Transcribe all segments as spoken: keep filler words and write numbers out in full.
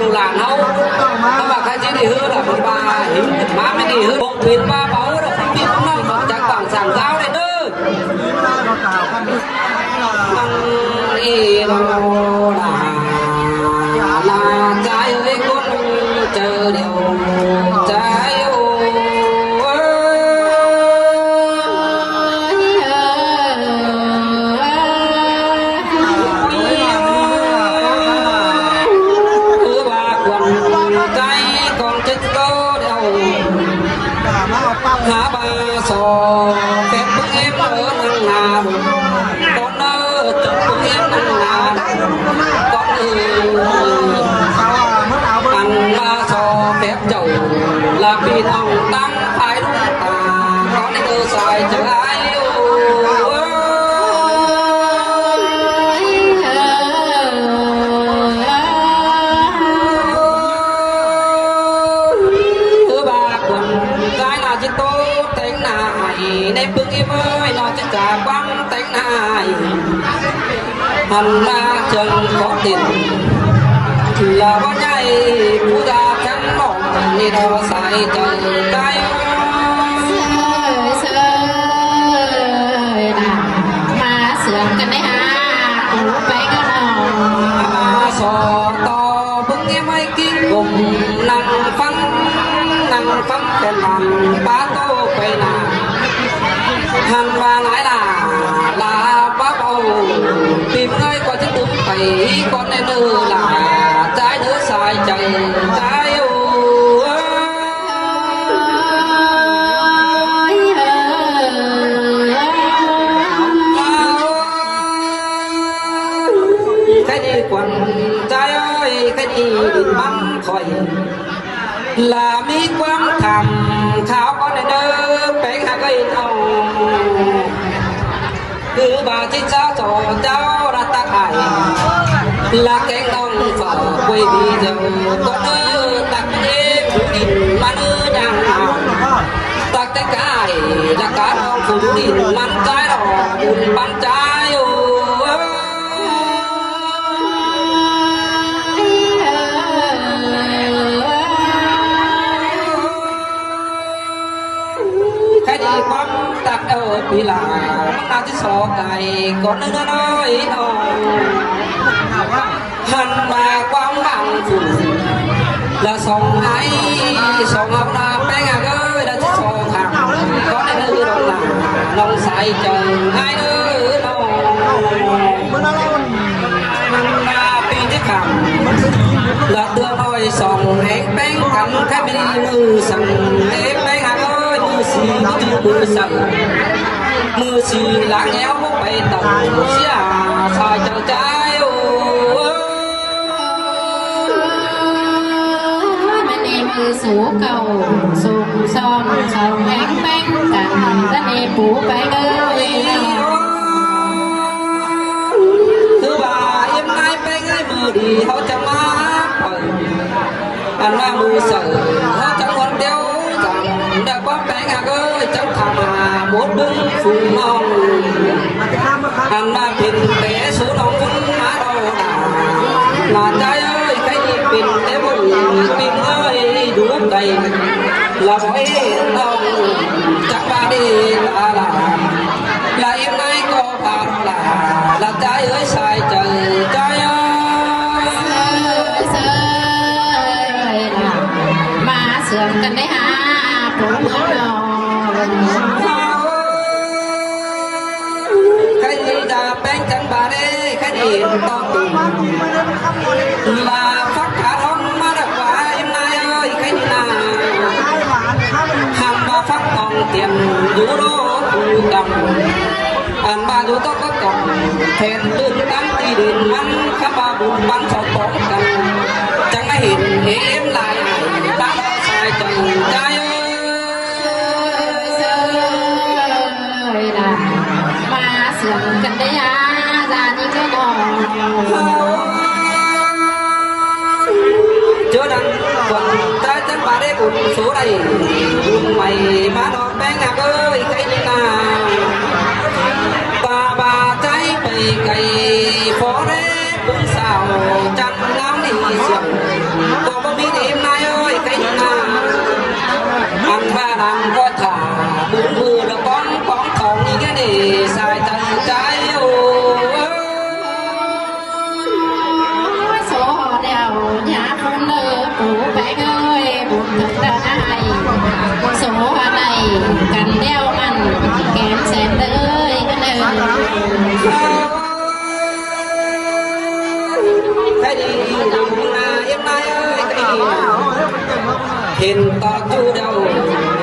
Lả ꞌháu, ꞌháu ꞌmá khái ꞌchí đi ꞌhứ lả ꞌmá ꞌmá ꞌmí đi ꞌhứ. Bốc pên ꞌmá báu lả phóng tin ꞌnọng ꞌcọ chắc quảng sảng ꞌdao đảy ꞌnớ. ꞌMắn ꞌnị ꞌnọ lả, lả ꞌchái ơi, ꞌcốn ꞌchớ điêu ꞌchái ơi. Ư ꞌva khuôn ꞌchái ꞌcốn chết ꞌtố điêu. Hả ꞌva so phép ꞌpứng ꞌếm ơ ꞌnăng nả. ꞌCốn ơ ꞌtứ ꞌpứng ꞌếm ꞌnăng nả. ꞌCốn ơ. Ăn ꞌva so phép chảu lả ꞌpi ꞌnọng ꞌtáng phái ꞌlung ta, ꞌcốn ơ sai chaư ái ơ. Ư ꞌva khuôn ꞌchái ꞌnạ ꞌchí ꞌtố téng nả ải, ꞌnị ꞌpứng ꞌếm ơi, ꞌnọ ꞌchí chả ꞌquám téng nả ải. Hăn ꞌmá ꞌchương khó tin. Lả ꞌva ꞌnhại ꞌpú da chắng ꞌnọng ꞌnị ꞌnọ sai chaư ꞌchái. Sơi, sơi, nả, ꞌmá sương căn đảy hả, pú péng ꞌnọng. ꞌMá so ꞌto ꞌpứng ꞌếm ơi ꞌkính ꞌcum ꞌnăng ꞌphắng, ꞌnăng ꞌphắng khen lăng ꞌpá ꞌtố pay nả. Hăn ꞌva nải lả, lả ꞌpá báu, ꞌpi ꞌnọi ꞌcọ ꞌchí tứm pay, ꞌcốn ꞌnị ꞌnớ lả, ꞌchái ꞌnớ sai chaư ꞌchái ơ. Khái ꞌnị khuôn ꞌchái ơi, khái ꞌnị đin ꞌmắn khỏi. Lả ꞌmí ꞌquám tham kháo ꞌcốn ꞌnị ꞌnớ, péng hák ơi ꞌnọng. ꞌCứ ꞌva ꞌchí chảu so chảu lả tắc ải. Lả kéng ꞌnọng phả quay đi dầu ꞌcốn ꞌnớ, tắc ꞌnị phủ đin ꞌmắn ꞌnớ đang hả. Tắc té cá ải, lả cá ꞌnọng phủ đin ꞌmắn ꞌchái lỏ, đin ꞌmắn ꞌchái ơ. Khái ꞌnị ꞌquám tắc ơ ꞌpi lả, ꞌmắn ꞌnạ ꞌchí so cai ꞌcốn ꞌnớ ꞌnớ ꞌnớ ꞌnị ꞌnọ. Hăn ꞌva ꞌquám bang phủ lả song ải, song ꞌháu nả péng hák ơi, lả ꞌchí so khảm ꞌcốn ꞌnị ꞌnớ ꞌnọng lả, ꞌnọng sai chaư ái ꞌnớ ꞌnọng. Hăn ꞌva ꞌpi ꞌchí khảm lả ꞌtưa ꞌnọi song héng péng căn, khái ꞌmí ꞌmự săng ꞌnị péng hák ơi, ꞌmự sí ꞌmự ꞌchư ꞌmự săng. ꞌMự sí lả ꞌnhéo báu pay tẳng sia sai chaư ꞌchái ơ. ꞌMắn ꞌnị ꞌmự số cảu, số song, song héng péng căn, ꞌmắn ꞌnị pú péng ơi. ꞌCứ ꞌva ꞌếm ꞌnái péng ơi, ꞌmự đi ꞌháu chắng ꞌmá pay. Ăn ꞌmá ꞌmự saư ꞌháu chắng ꞌhuôn ꞌtiếu chắng, đa ꞌquám péng hák ơi, chắng tham hả mốt ꞌpứng phủ ꞌnọng. Ăn ꞌmá pên té số ꞌnọng ꞌpứng ꞌmá đo đa. Lả ꞌchái ơi, khái ꞌnị pên té bun ꞌpứng ơi, đu cay. Lả bói ꞌnọng chắng ꞌva đi lả lả. Lả ꞌếm ꞌnái ꞌcọ pha đo lả, lả ꞌchái ơi sai chaư ꞌchái ơ. Sơi, sơi, lả ꞌmá sương căn đảy hả, pú ꞌmắn ꞌnọ. Khái ꞌnị đa péng chắng ꞌva đé, khái ꞌnị ꞌto tủm. Lả phắc khả ꞌhóng ꞌmá đa ꞌva ꞌếm ꞌnái ơi, khái ꞌnị nả. Hăn ꞌva phắc tỏng tiên dú đô pú căm. Ăn ꞌva dú tốc cắp căm, then ꞌlưn tắn ti đin ꞌmắn, khắp ꞌva bun bắn sau tỏng căn. Chắng ꞌmá hên êm lai ải, bá đo sai chaư ꞌchái ơ. Ơi, lả ꞌmá sương căn đảy hả, da đi cái đò. Chớ đăng quần ꞌchái chắng ꞌva đé bun số đảy, bun mảy ꞌmá đo péng hák ơi, khái ꞌnị nả. Ba ba ꞌchái pay cay, phó đé bun sao, chắng ꞌnáo đi siêng. căn đeo ăn kén sẹt đơi ăn ơi. Thái đi đu na yếm nai ơi, thái đi. Hên to chu đầu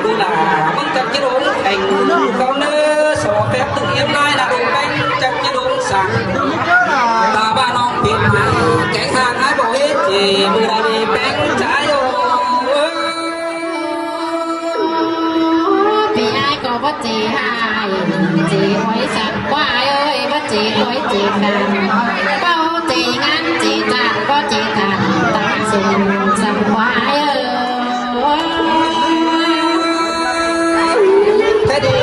đu là măng chắc chứ đốn thành con nơ sổ phép tự yếm nai là đu bánh chắc chứ đốn sẵn. Ta ba nong phiền hà kẻ hàng ai bảo hết thì mưa đi bánh trái ô. Vì ai có bất chế hại, chế ói sẵn quá ai ơi, bất chế ói chế cản. Bao chế ngăn chế cản, bao chế cản, tăng sung sẵn quá ai ơi. Thế đi,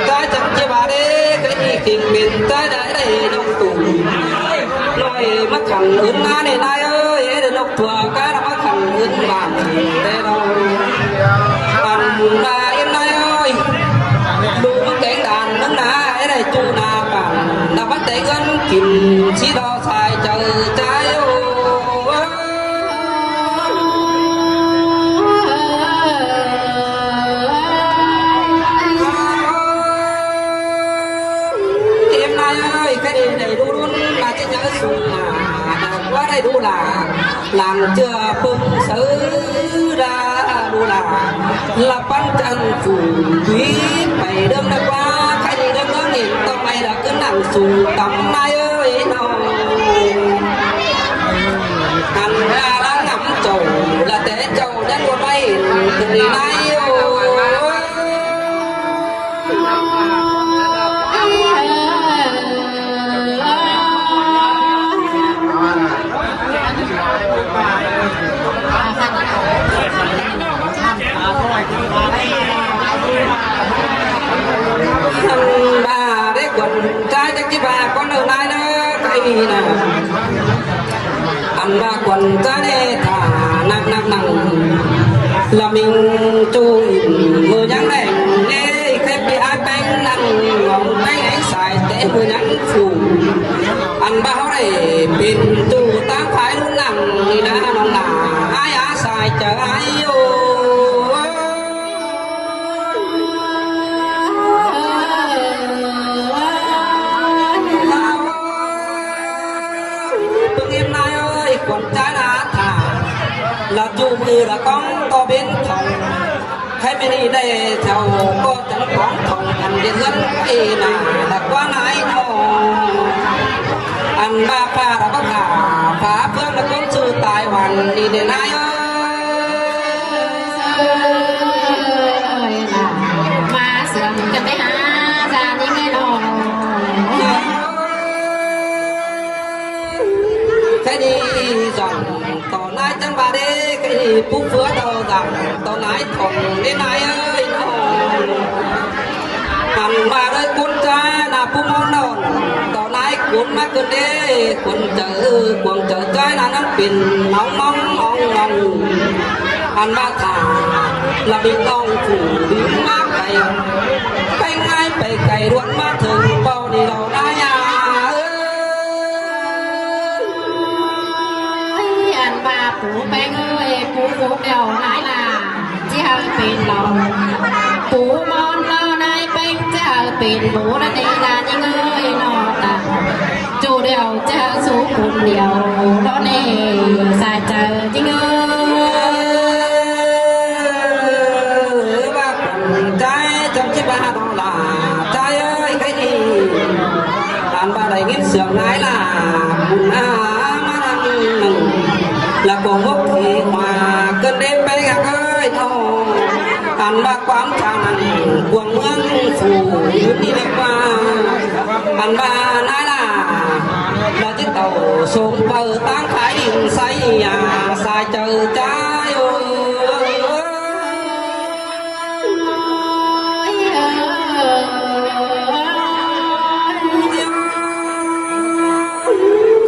ta chẳng chia ba đi, cái gì kinh mình ta đã đây nông tùng. Nói mắc khăn ướn na này nai ơi, để nông thua cá là mắc khăn ướn mà. Thế đâu. Ăn na yên nai ơi. Đủ mắc cánh đàn nắng na, để chu na bản. Là bắt té gân kìm, chỉ đo sai trời trái ô. Em nai ơi, cái đi đầy đủ luôn mà chứ nhớ sung mà. Quá đầy đủ là làng chưa pưng sớ ra đủ là là bắn chân phủ quý bảy đêm đã qua cái đi đêm đó nhìn tao mày là cứ nặng sung tắm nai ơi nó. Ăn ra đã ngắm chầu là té chầu đến một bay từ nay ô. Ăn ba đấy quần trai chắc chứ ba con ở lại đó cái gì nè. Ăn ba quần trai đấy thả nặng nặng nặng là mình chu mưa nhắn này. Ê, cái bị ai bánh nặng ngóng bánh ấy xài té mưa nhắn phủ. Ăn ba hỏi pin tu ta phải luôn nặng đi đã nòng nà ai á sai chở ai ô. Pưng em nai ơi, quần trái đã thả là chu mưa đã con to bên thòng. Khai mê đi đây theo có chẳng quán thòng ăn điện lắm. Ê nà đã quá nái nó. Ăn ba pha đã bắt thả phá phương là con sư tài hoàn đi để nai ơi. Mà sướng cái bé há ra đi nghe nó. Thế đi dọn tỏ nái chăng bà đê cái đi pú phứa đầu dặm tỏ nái thỏng đê nái ơi nó. Hẳn bà đơi cuốn trái là pú món nòn tỏ nái cuốn mắc cơn đê cuốn chở cuốn chở trái là nắng pin nóng móng móng móng. Ăn ba thả là bình long phủ đi mát cày. Bánh ai bày cày đuôn mát thường bao đi đâu đá nhà. Ăn ba phủ bánh ơi, phủ phủ kẹo nái là chứ hơi pin lòng. Phủ món lo nái bánh chứ hơi pin phủ là đi là những ơi nó ta. Chủ điều cha số phút điều đó nè, sai trời chính ơi. Bác con trai trong chiếc ba đó là trai ơi cái gì. Ăn ba này nghiến sườn nái là cún á má lăng nừng là cuồng hốc thì hòa cơn đêm bé gạc ơi thôi. Ăn ba quán trà nặng cuồng mướn phủ đi đi qua. Ăn ba nái là là chiếc tàu sống bờ táng thái đình say à sai trời trái ơi.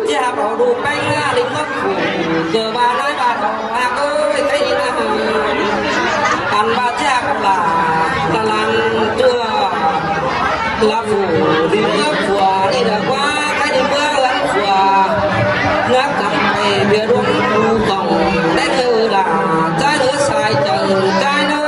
Chia bảo đủ bánh là lính mất phủ. Giờ ba nói ba đó hạc ơi thấy đi nào. Ăn ba chia bảo là là làng chưa. Là phủ đi mưa phùa đi đã qua cái đi mưa lắm phùa. Ngáp cắm bè bia đúng đủ cổng. Đấy là trái lứa sai chồng trái lứa.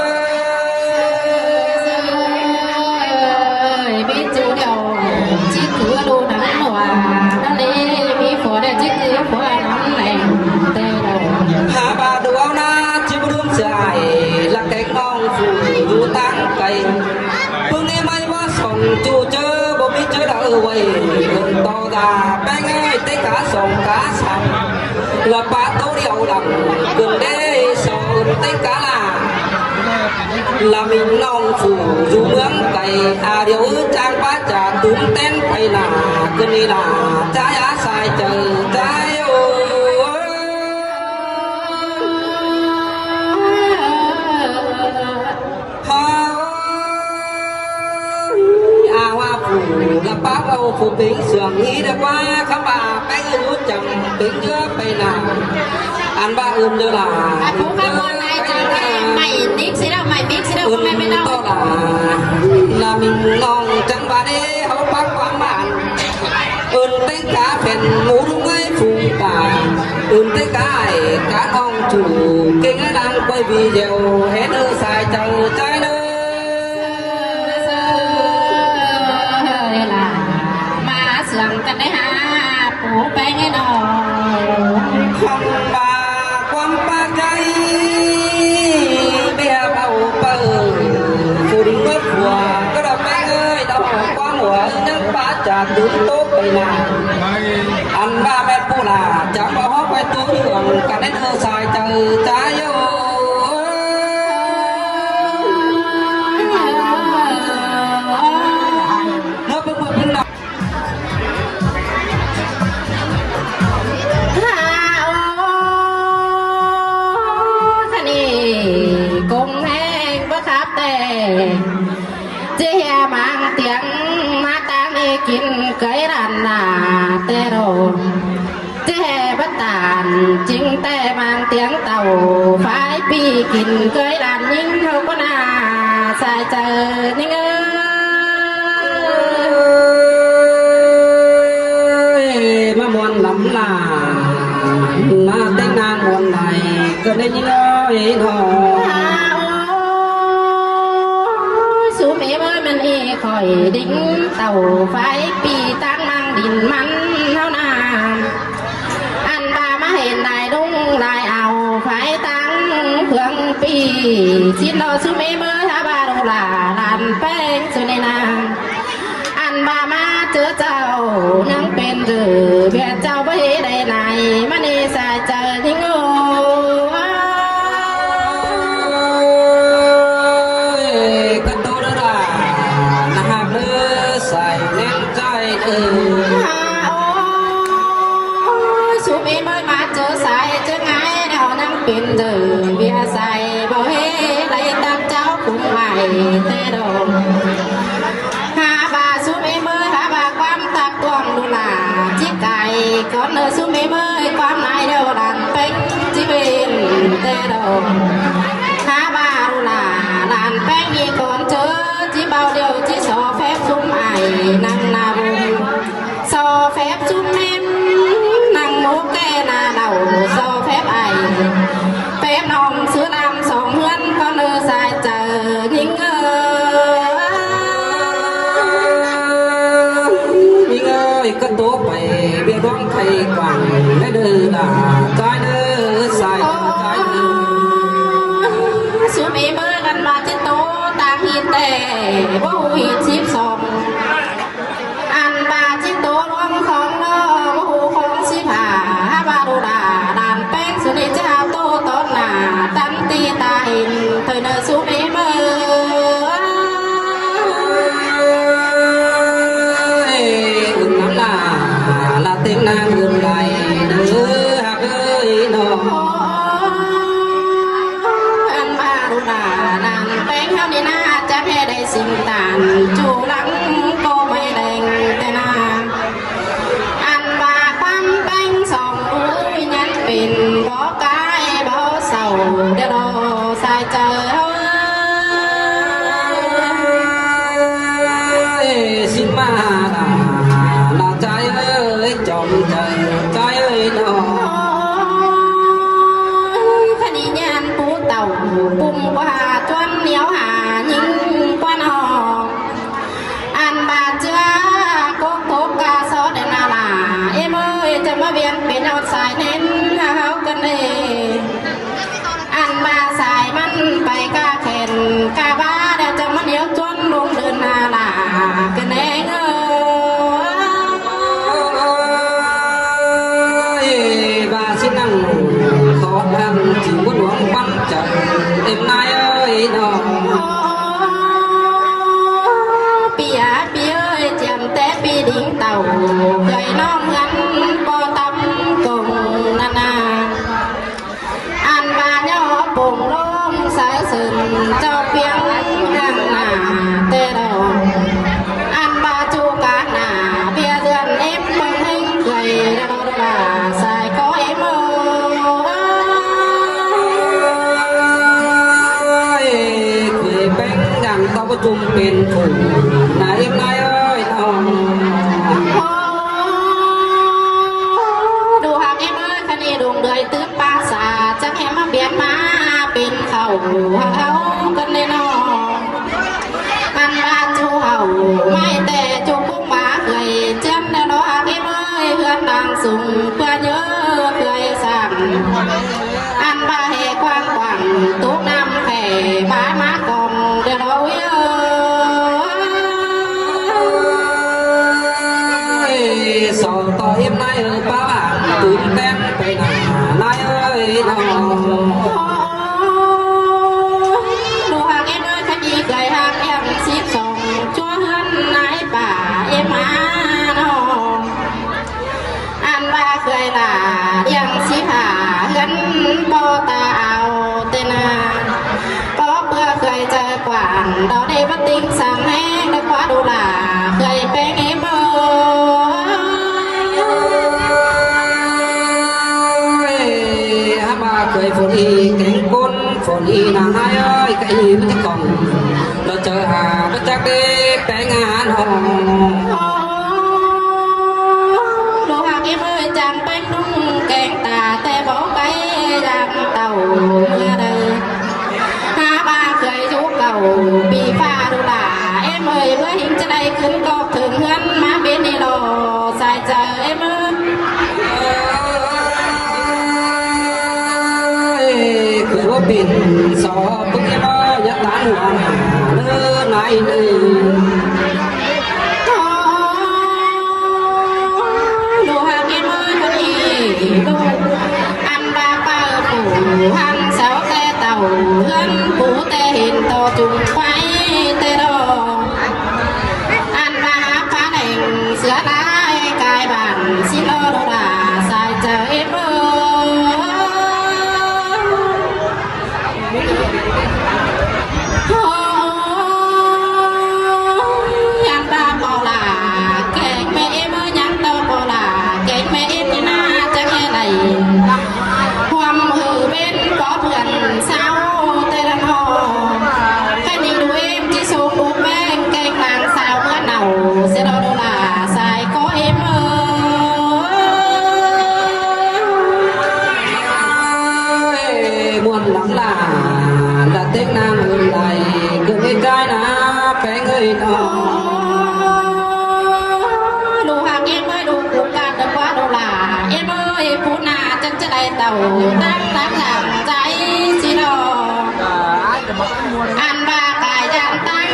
ꞌPứng ꞌnị ꞌmí ꞌva sỏng ꞌchu ꞌchớ báu ꞌmí ꞌchớ đaư ꞌvạy. To đa ꞌpéng ơi, té cá sỏng cá sắm, ꞌlạ pá ꞌtố điêu đẳng, ꞌcứn đé so té cá lả. ꞌLạ ꞌmí ꞌnọng phủ dú ꞌmướng cay, a điêu ư chang pá chả tún tén pay nả, ꞌcứn ꞌnị lả, ꞌchái á sai chaư, ꞌchái ơi. Hao ơi, a ꞌva phủ ꞌlạ pá ꞌvạu phủ pính sương ꞌnị đa ꞌva khắp a ꞌpéng ư út chăm pính ꞌchớ pay nả. Ăn ꞌva ưn đơ lả. Ả, phủ khắp ꞌmôn lai chăng ꞌmạy mix ꞌsịt ꞌnị, ꞌmạy mix ꞌsịt ꞌnị, ưn ꞌmạy mix ꞌnị. To lả. ꞌLạ ꞌmí ꞌnọng chắng ꞌva đé, hảư pák quảng mản. Ưn té cá phén mú ꞌlung ơi phủ tả. Ưn té cá ải cá ꞌnọng chủ. Kinh ơi đang quay video hến ư sai chaư ꞌchái ꞌnớ. Ơi lả, ꞌmá sương căn đé hả, phủ ꞌpéng ơi ꞌnọ. Khong ba quăm pá chay, bia báu pơ, phủ đinh bớt phua, cá đa ꞌpéng ơi, đaư quăm hua, ꞌnhắng pá chả tún ꞌtố pay nả. Ăn ꞌva mét phủ lả, chắng báu hók pay ꞌtố ꞌnhương, căn đé ư sai chaư, ꞌchái ơi. Nó bưng bưng bưng đọc. Hả, ôi, khả ni cũng hẹn bác khắp tệ. Chỉ hè mang tiếng má tang đi kin cới đàn nà tê đồ. Chê bát tản chính tê mang tiếng tàu phái pi kín cưới đàn nhính hô có nà sai chaư nhính ơi. Ơi, ꞌmá ꞌmuôn lắm là, ꞌmá têng ꞌnáng ꞌmuôn này, cơn đê nhính ơi nó. Ôi, sú mế ơi, măn ê khỏi đính tàu phái pi tang mang đính măn hô nà. Ăn ba ꞌmá hên lai đung lai au phái tang khương pi. Xin lo sú mế ꞌmớ hả ba đu là đàn ꞌpéng su nê na. Ăn ba ꞌmá chớ chảu ꞌnhắng pên rử, ꞌviạk chảu báu hế đảy lai, ꞌmá nê sai chaư nhính ơi. Ơi, cơn tô đa đa, nà hạp đơ sai nén chaư ơi. Hả, ôi, sú mế ơi ꞌmá chớ sai, chớ ngái đaư ꞌnhắng pên rử, ꞌviạk sai báu hế đảy tắc chảu cũng ải tê đồ. Hả ba sú mế ơi, hả ba quăm tắc tuang đu là, chí cải, con nơ sú mế ơi, quăm nai đô đàn ꞌpéng, chí bên tê đồ. Hả ba đu là, đàn ꞌpéng đi con chớ, chí bao điều, chí so phép súng ải, năng na bùng. So phép súng em, năng mô kê na đảo, so phép ải. Phép nòng sứ lam song ꞌhướn, con ơ sai chaư, nhính ơi. Nhính ơi, cơn tố pay, bia bóng khay quảng, nê đơ đa, ꞌchái đơ sai, ꞌchái đơ. Sú mế ơi, lăn ba chết tố, tang hít tê, bố hít síp song. Ăn ba ꞌchí tố ꞌluống khong ꞌlo, báu hú khong síp hả, hả ba đu đa, đàn ꞌpéng su nê ꞌchá tô tón nả, tắn ti ta hên, thời nơ sú mế ꞌmớ. Ơi, ưng ngắm nả, là tiếng nang ưng lai, đơ hạc ơi nó. Ăn ba đu đa, đàn ꞌpéng hao đi na, chắc hè đảy Sing tản chu lăng cô mây đèn tê na. Ăn ba quăm ꞌpéng song ui nhắn pên bó cái bó sầu đê đô sai chaư. Ơi, xin mà là, là trai ơi, chọn trời, trai ơi nó. Ôi, khả ni nhắn pú tàu, pum qua chuan niếu hà, nhính qua nọ. Ăn ba ꞌchưa cốc thốp ca sót đen na là, em ơi, chăm ꞌmá ꞌviạk pên ꞌnọt sai nén, hao hao căn đê. Ăn ba sai ꞌmắn pay Pi a pi ơi, chiêm té pi đính tàu, người non ngắn po tắm cùng nà nà. Ăn ba nhớ bùng lông sái sừng cho piếng hàng nà tê đầu. Ăn ba chu cá nà bia dần ép mừng hinh người đầu là sai có em ơi. Ơi, người bánh gắn tao có chung pên phủ nà em nai ơi tao. Đủ hàng em ơi, khăn đi đùng đời tứ pa sa chắc em mà biến mà pên khẩu hao hao cân lên nó. Ăn ba chu hậu mai tê chu cũng ba người chân nó hàng em ơi, hươn đang sùng qua nhớ người sàng. Ăn ba hè quang quảng tú năm hè ba má còn để đó ơi. Ơi, sau tỏ em nai ơi ba bạn tứ tem pe nà nai ơi nó. Đủ hàng em ơi, khăn đi gầy hàng em ship sòng chúa hươn nai bà em má nó. Ăn ba khơi là yang ship hà hươn bò ta ao tên à. Có bữa khơi trời quảng đó đây bắt tính sáng hé đã quá đủ là khơi pe nghe bơ. Ơi, hả mà khơi phun y cánh côn phun y nà nai ơi cái y mới còn nó chờ hà bất chắc đi pe ngàn hồng. Đồ hàng em ơi chàng bánh đúng kẹng tà tê bó cái làm tàu mưa đời. Hả ba khơi rú cầu bị pha đủ là em ơi bữa hình chân đây cứng cọc thường ngân má bên đi lò sai giờ em ơi. Ơi, khơi bó pin so bức em ơi nhắc tán hùa nà lơ nai lơ. Đồ hàng em ơi có gì đồ. Ăn ba ba phủ hăng sáu tê tàu hươn phủ tê hình to chung quay tê đo. Ăn ba há phá đèn sửa lái cài bản xin lo đồ đà sai chờ em ơi. Ôi, ăn ba bò là kẹt mẹ em ơi, nhắn tao bò là kẹt mẹ em đi na chắc nghe này. Huam hử bên có vườn sao tê lăn hồ. Cái đi đu em chỉ số bố bên kẹt làng sao bữa nào sẽ đó đó là sai có em ơi. Ơi, muôn lắm là là Tết Nam ơi này cứ cái cái na cái người đó. Đủ hàng em ơi, đủ củ cà được quá đủ là em ơi, phú nà chân chân này tàu đang đang làm trái gì đó. Ăn ba cái dàn tăng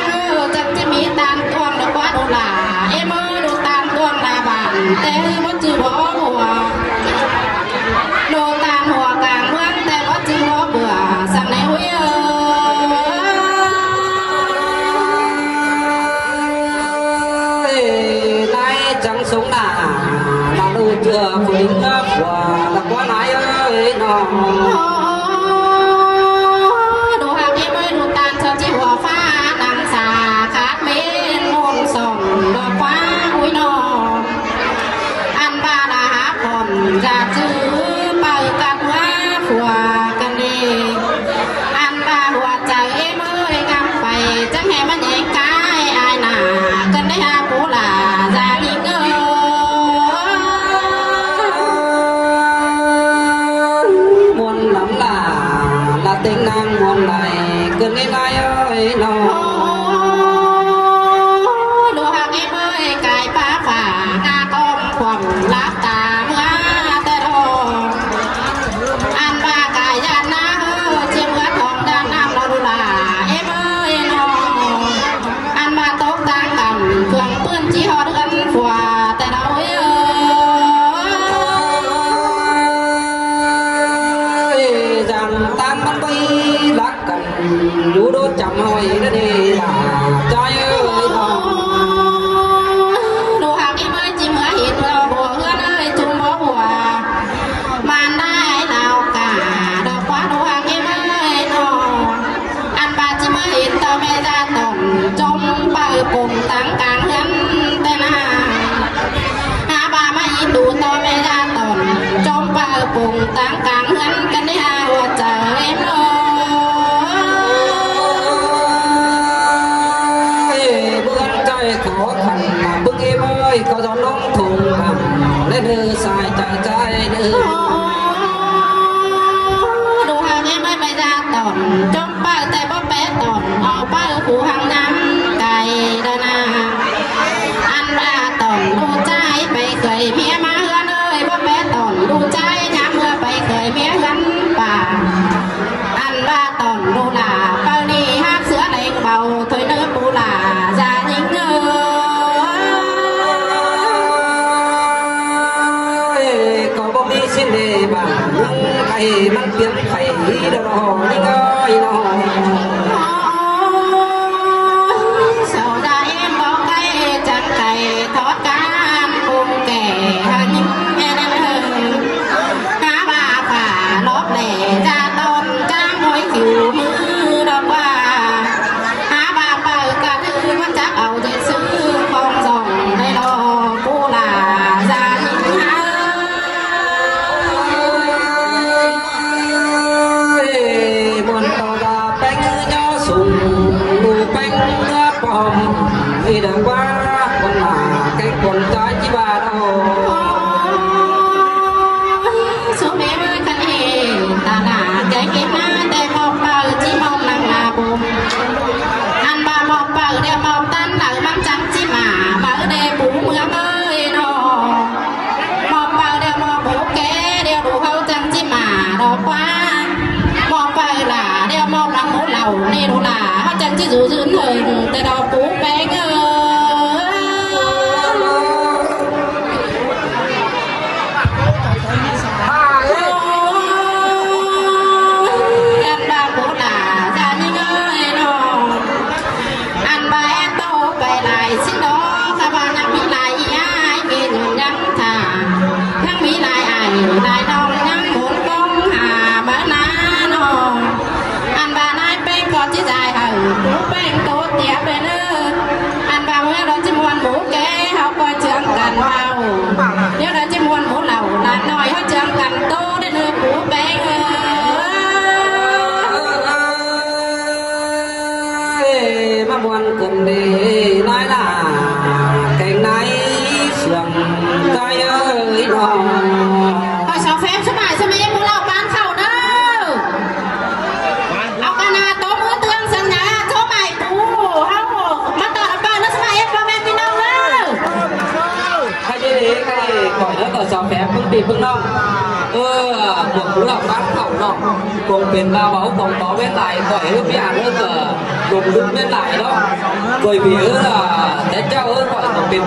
chân chân mi tan tuang được quá đủ là em ơi, đủ tan tuang là bạn tê hư mất chữ bỏ bùa. Đồ tàn hùa cảng mướn tê có chữ hùa bửa sẵn này ui ơi. Nay chẳng sống nà là lù chùa của lính ngớp của là quá nái ơi nó. Đồ hàng em ơi, đồ tàn cho chữ hùa pha nắng xa khát mến môn sòng đồ quá ui nó. Ăn ba là há còn ra chữ bao cắt hóa phùa cân đi. Ăn ba hùa trời em ơi ngắm quay chẳng hề mà nhảy cái ai nà cân đấy há bố là ra đi ngơ. Muôn lắm là là tính năng muôn này cân đi lai ơi nó. Đồ hàng em ơi cái phá phả ta con khuẩn lát ta mưa tê đồ. Ăn ba cái da na hơ chiêm gắt hòn đan nam nó đu là em ơi nó. Ăn ba tốc tăng tầm thường bươn chỉ họ đơn phùa tê đâu ơi. Dàn tăng bắn bay lắc cắn Dú đốt chăm hỏi đó đi là trai ơi đó. Đu hạc ím ơi, ím ơi, ím ơi, bố hứa ơi, chúng bố bùa. Màn đai nào cả, đọc quá đu hạc ím ơi nó. Ăn bà ím ơi, ím tao mẹ ra tổng, chống bờ cùng tăng cang hướn tên à. Hả bà mà ím đủ tao mẹ ra tổng, chống bờ cùng tăng cang hướn cân đi hả, ua trời em ơi. Ê, bươn trai khó khăn mà bưng ím ơi, có gió nóng thùng hẳn, lên hư sai trai trai nữa. Đu hăng ím ơi, mẹ ra tổng, chống bờ tay bóp bé tổng, họ bờ phủ hàng năm cày đa na. Ăn ba tỏn đu chai pay khởi mía má hứa nơi bóp bé tỏn đu chai nhắm hứa pay khởi mía gắn bà. Ăn ba tỏn đu là bao ni hát sữa đánh bầu thôi nơ bù là già nhính ơi. Có bông đi xin để bà nắng hay mắc tiếng phải đi đó, đi đó, đi đó. Sau ra em bó cây trắng cày thoát can cùng kẻ hân em em hân. Cá bà phả lốp lẻ ra tôm cá mối kiểu mưa đó qua. Cá bà bờ cả thứ có chắc ẩu dây sư không dòng đây đó cô là ra những hả. Ơi, buôn tàu đò bánh nho sùng, đủ bánh nho bòm, đi đằng qua, con là cái con trai chi bà đâu. Số bé ơi, khăn hề, ta là cái cái má, tê mọc bờ, chi mọc nắng là bùm. Ăn bà mọc bờ, đeo mọc tan, lỡ mắm trắng chi mà, bờ đê bú mưa bơi nó. Mọc bờ đeo mọc bố ké, đeo đủ hâu trắng chi mà đó qua. Mọc bờ là đeo mọc lắm bố lầu, nê đủ là hâu trắng chi rủ rưn hừng, tê đó bố bé ngơ. Ăn ba bố là ra như ngơi đó. Ăn ba em tô bày lại xin đó, ta ba nhắc mi lai ai, mi nhung nhắn thả. Nhắc mi lai ai, lai nong nhắn muốn công hà bá ná nó. Ăn ba nai peng có chi dài hở, bố peng tô tiệp bên ơ. Ăn ba mưa đó chi muôn bố kê, học coi trường cần vào. Nếu đó chi muôn bố lẩu, là nói học trường cần tô đến ơ bố peng ơ. Ê, mà buôn cần đi nói là cái này sướng cái ơi nó. Khỏi sáu phép số bài số mấy em muốn lọc bán khẩu đó. Học cả là tố mưa tương sướng nhá, số bài cũ. Không, mà tỏ là bạn nó số bài em có mẹ pin đâu đó. Khai dê đế khai khỏi đó tỏ sáu phép phương tiện phương nông. Ơ, một cú lọc bán khẩu nông. Cùng pên lao báu cùng tó bên lại khỏi hứa bia hứa cờ. Cùng đứng bên lại đó. Bởi vì hứa là té chao hứa khỏi cùng pên